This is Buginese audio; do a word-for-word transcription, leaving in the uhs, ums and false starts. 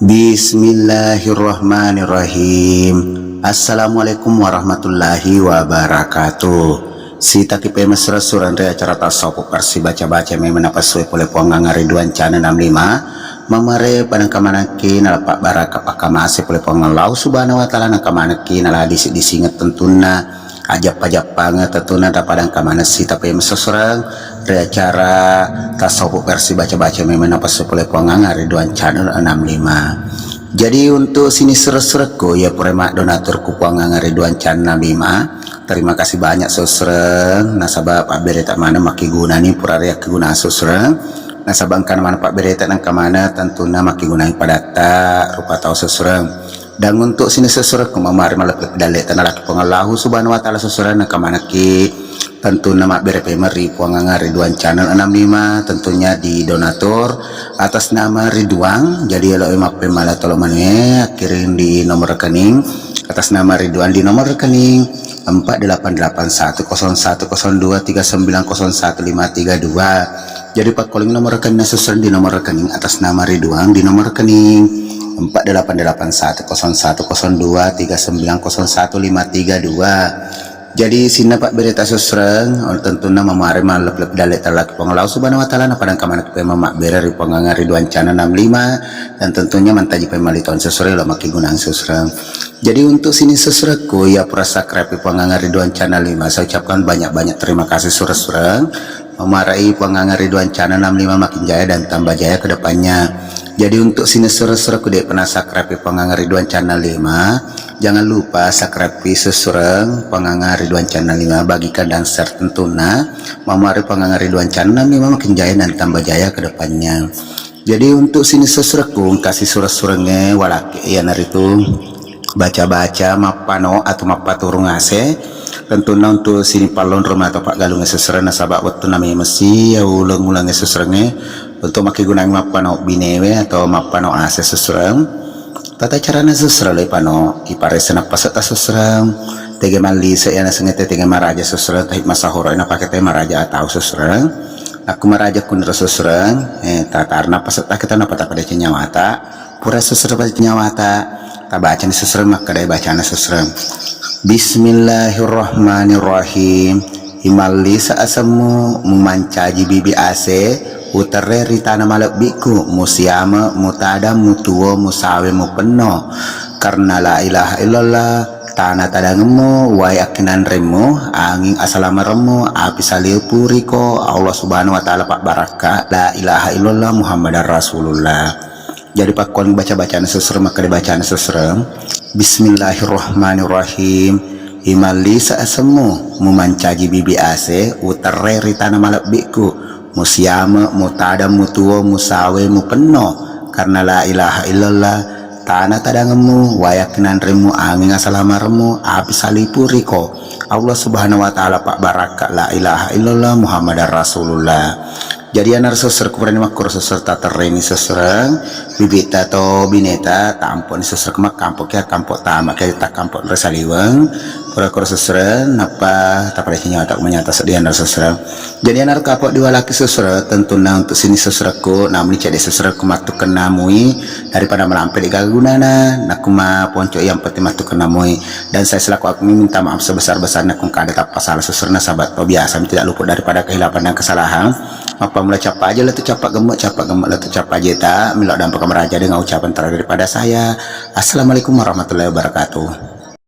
Bismillahirrahmanirrahim. Assalamualaikum warahmatullahi wabarakatuh. Sitaki pemesra sureng ri acara tasawuf persi baca-baca memang napasue pole Puang Angariduan Channel enam lima. Mamare padangka manekki nalappa baraka pakkamase pole Puang Allahu Subhanahu wa Ta'ala, nangka manekki nala disi-disingeng tentunna ajappa-jappangeng tentunna, napadangka maneng sitaki pemesra sureng ri acara tasawuf versi baca-baca memang napasue pole Puang Angariduan Channel enam lima. Jadi untuk sining sureng-surengku, iya pura maddonatur ku Puang Angariduan Channel enam lima, terima kasih banyak sureng, nasaba pabbereta maneng makkegunani pura ri akkegunang sureng, nasaba engkana maneng pabbereta nangka maneng tentunna makkegunangi padatta rupa tau sureng. Dan untuk sining sureng-surengku, mamare malleppe-leppe dalle tanalaki Puang Allahu Subhanahu wa Ta'ala sureng, nangka manekki tentunna mabbere pemeng ri Puang Angariduan Channel enam lima, tentunya di donatur atas nama Ridwan. Jadi elo e mappemeng tolo manue akkiring di nomor rekening atas nama Ridwan di nomor rekening empat delapan delapan satu kosong satu kosong dua tiga sembilan kosong satu lima tiga dua. Jadi pakkoling nomor rekening sureng di nomor rekening atas nama Ridwan di nomor rekening empat delapan delapan satu kosong satu kosong dua tiga sembilan kosong satu lima tiga dua. Jadi sining pabbereta sureng, tentunna mamare malleppe-leppe dalle tanalaki Puang Allahu Subhanahu wa Ta'ala, napadangka maneng pemeng mabbere ri Puang Angariduan Channel enam lima, dan tentunya mantaji pemeng malli tau sureng elo makkegunang sureng. Jadi untuk sining sureng-surengku, iya pura subscribe Puang Angariduan Channel lima, saya ucapkan banyak-banyak terima kasih sureng-sureng. Mamarai Puang Angariduan Channel enam lima makin jaya dan tambah jaya ke depannya. Jadi untuk sining sureng-surengku de pernah subscribe Puang Angariduan Channel lima, jangan lupa subscribe sureng Puang Angariduan Channel lima, bagikan dan share tentunna. Mamarai Puang Angariduan Channel enam lima makin jaya dan tambah jaya ke depannya. Jadi untuk sining sureng-surengku, engkasi sureng-surengnge walakki iyanaritu baca-baca mappano atau mappaturung ase. Tentunna untuk sining pallonrong atau paggalungnge sureng, nasaba wettunna memeng si uleng-ulengnge susurengnge untuk makkegunangi mappano binewe atau mappano ase susureng. Tata carana susureng, lo ipano, iparesse nappasetta susureng. Tege mallise iya nasengnge te tege maraja susureng, tahi masahoro napake te maraja atau susureng. Nakku maraja kunro susureng, eh, tatar nappasetta kita napata pada nyawata. Pura susureng pada nyawata, tabacani susureng, makkedai bacana susureng. Bismillahirrahmanirrahim. Imallisa asemmu, mumancaji bibi ase, uterre ri tana malebbiku, musiame, mutada, mutuo, musawe, mupenno. Karena la ilaha illallah, tana tadangemmu, wae akkinanremmu, anging asalamaremmu, api salipuriko, Allah Subhanahu wa Ta'ala pabbarakka, la ilaha illallah Muhammadar Rasulullah. Jadi pakkuani baca-bacana susureng, makkeda bacana susureng, Bismillahirrahmanirrahim. Imallisa asemmu, mumancaji bibi ase, uterre ri tana malebbiku, musiame, mutada, mutuo, musawe, mupenno, karena la ilaha illallah, tana tadangemmu, wae akkinanremmu, anging asalamaremmu, api salipuriko, Allah Subhanahu wa Ta'ala pabbarakka, la ilaha illallah Muhammadar Rasulullah. Jadi anaro susureng, ku purani makkuro susureng, taterreni susureng, bibita to bineta, tamponi susureng, makkampoki, akkampo tama, ke takkampo ri saliweng, pura kuro susureng, nappa tapadeceng nyawata manyata sedding anaro susureng. Jadi anaro kapok diwalaki susureng, tentunna untuk sining susurengku, namuni cedde susurengku mattukkenna mui, daripada malampe de gaga gunana, nakku maponco yang penting mattukkenna mui. Dan saya selaku admin minta maaf sebesar-besarnya kung kada tappa salah susureng, nasaba to biasa tidak luput daripada kehilapan dan kesalahan. Mappammula cappa aja lettu cappa gemme, cappa gemme lettu cappa jeta, melo dampaka maraja dengan ucapan terakhir daripada saya. Assalamualaikum warahmatullahi wabarakatuh.